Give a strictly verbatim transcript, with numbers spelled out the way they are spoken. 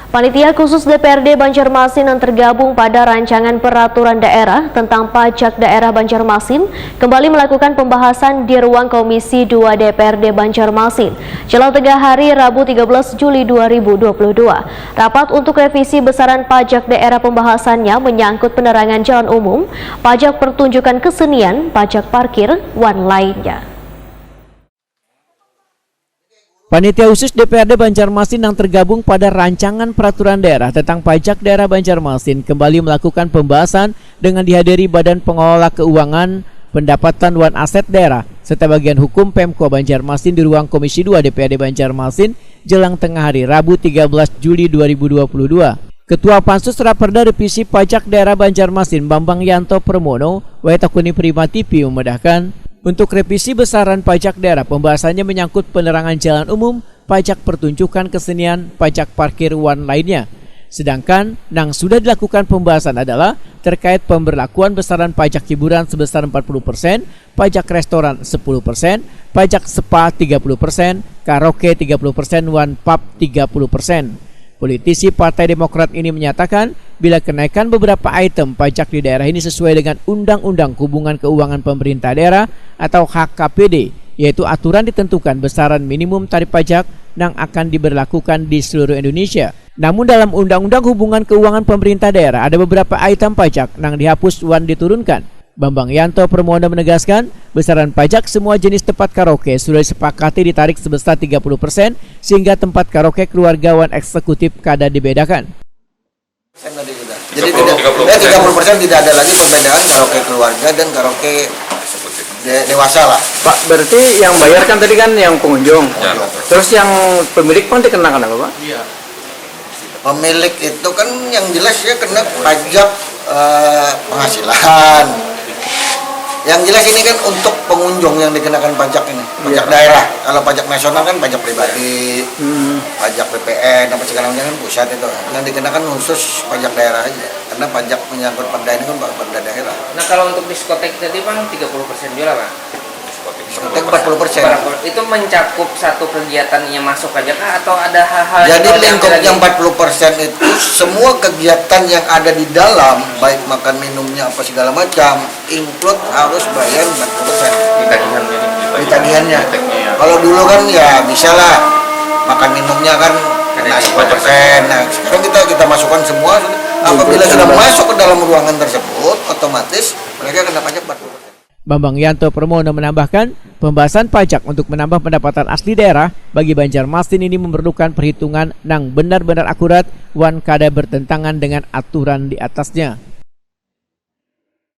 Panitia Khusus D P R D Banjarmasin yang tergabung pada Rancangan Peraturan Daerah tentang Pajak Daerah Banjarmasin kembali melakukan pembahasan di ruang Komisi dua D P R D Banjarmasin, jelang tengah hari, Rabu, tiga belas Juli dua ribu dua puluh dua. Rapat untuk revisi besaran pajak daerah pembahasannya menyangkut penerangan jalan umum, pajak pertunjukan kesenian, pajak parkir, wan lainnya. Panitia Khusus D P R D Banjarmasin yang tergabung pada Rancangan Peraturan Daerah tentang Pajak Daerah Banjarmasin kembali melakukan pembahasan dengan dihadiri Badan Pengelola Keuangan, Pendapatan wan Aset Daerah, serta Bagian Hukum Pemko Banjarmasin di ruang Komisi dua D P R D Banjarmasin, jelang tengah hari, Rabu, tiga belas Juli dua ribu dua puluh dua. Ketua Pansus Raperda Revisi Pajak Daerah Banjarmasin, Bambang Yanto Permono, wae takuni Prima T V, memedahkan, untuk revisi besaran pajak daerah, pembahasannya menyangkut penerangan jalan umum, pajak pertunjukan kesenian, pajak parkir, wan lainnya. Sedangkan nang sudah dilakukan pembahasan adalah terkait pemberlakuan besaran pajak hiburan sebesar empat puluh persen, pajak restoran sepuluh persen, pajak spa tiga puluh persen, karaoke tiga puluh persen, wan pub tiga puluh persen. Politisi Partai Demokrat ini menyatakan, bila kenaikan beberapa item pajak di daerah ini sesuai dengan Undang-Undang Hubungan Keuangan Pemerintah Daerah atau H K P D, yaitu aturan ditentukan besaran minimum tarif pajak nang akan diberlakukan di seluruh Indonesia. Namun, dalam Undang-Undang Hubungan Keuangan Pemerintah Daerah ada beberapa item pajak nang dihapus wan diturunkan. Bambang Yanto Permono menegaskan, besaran pajak semua jenis tempat karaoke sudah disepakati ditarik sebesar tiga puluh persen, sehingga tempat karaoke keluarga wan eksekutif kada dibedakan. Persen tadi sudah. Jadi tiga puluh, tidak, tiga puluh persen. Eh, tiga puluh persen tidak ada lagi perbedaan karaoke keluarga dan karaoke de- dewasa lah. Pak, berarti yang bayar kan tadi kan yang pengunjung. Ya. Terus yang pemilik pun dikenakan apa, Pak? Iya. Pemilik itu kan yang jelas ya kena pajak, eh, penghasilan. Yang jelas ini kan untuk pengunjung yang dikenakan pajak ini, pajak, iya, daerah. Kalau pajak nasional kan pajak pribadi, hmm, pajak P P N, apa segala macam kan pusat itu. Yang dikenakan khusus pajak daerah aja. Karena pajak menyangkut perda ini kan perda daerah. Nah, kalau untuk diskotek tadi, Bang, tiga puluh persen juga, Pak? Diskotek empat puluh persen. Itu mencakup satu kegiatan yang masuk aja kah, atau ada hal-hal? Jadi, yang lingkupnya lagi empat puluh persen itu semua kegiatan yang ada di dalam, baik makan minumnya apa segala macam, include harus bayar empat puluh persen. Di tagihannya. Di tagihannya. Kalau dulu kan ya bisa lah, makan minumnya kan kena sepuluh persen. Nah, sekarang kita, kita masukkan semua. Apabila sudah masuk ke dalam ruangan tersebut, otomatis mereka kena pajak empat puluh persen. Bambang Yanto Permono menambahkan, pembahasan pajak untuk menambah pendapatan asli daerah bagi Banjarmasin ini memerlukan perhitungan nang benar-benar akurat wan kada bertentangan dengan aturan di atasnya.